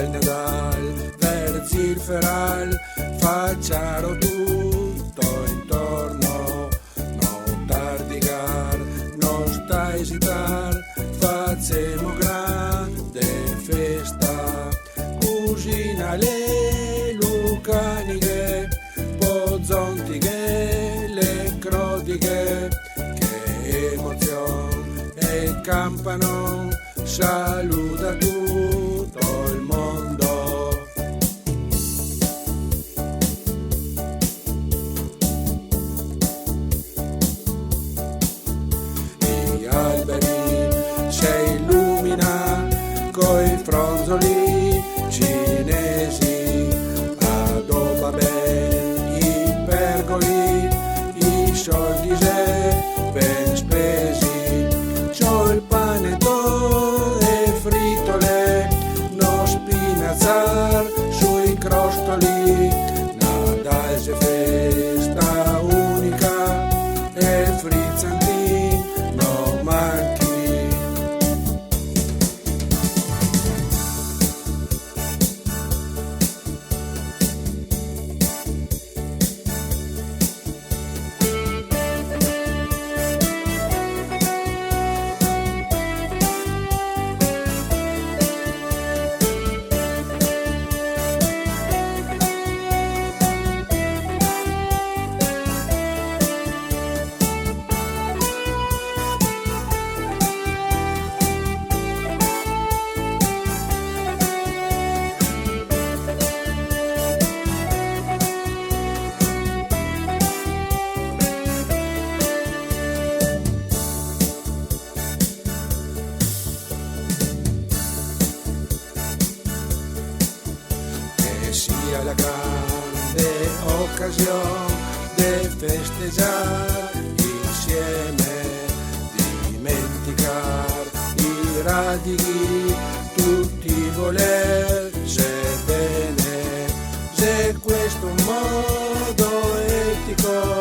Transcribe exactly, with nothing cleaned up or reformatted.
Nadal, verzi el feral, faciaro tuto intorno, no tardigar, no sta esitar, facemo grande festa, cusina le lucanighe, po zontighe le crodighe, che emozion e campanon, saluda tuto el mondo. I alberi se ilumina coi fronzoli cinesi, adoba ben i pergoli, i soldi xe ben spesi, ciol paneton e fritole, no spinazar sui crostoli, Nadal xe festa unica e frizantin no manchi. Che sia la grande ocasion de festegiar insieme, dimenticar i radighi, tuti volerse bene, xe questo un modo etico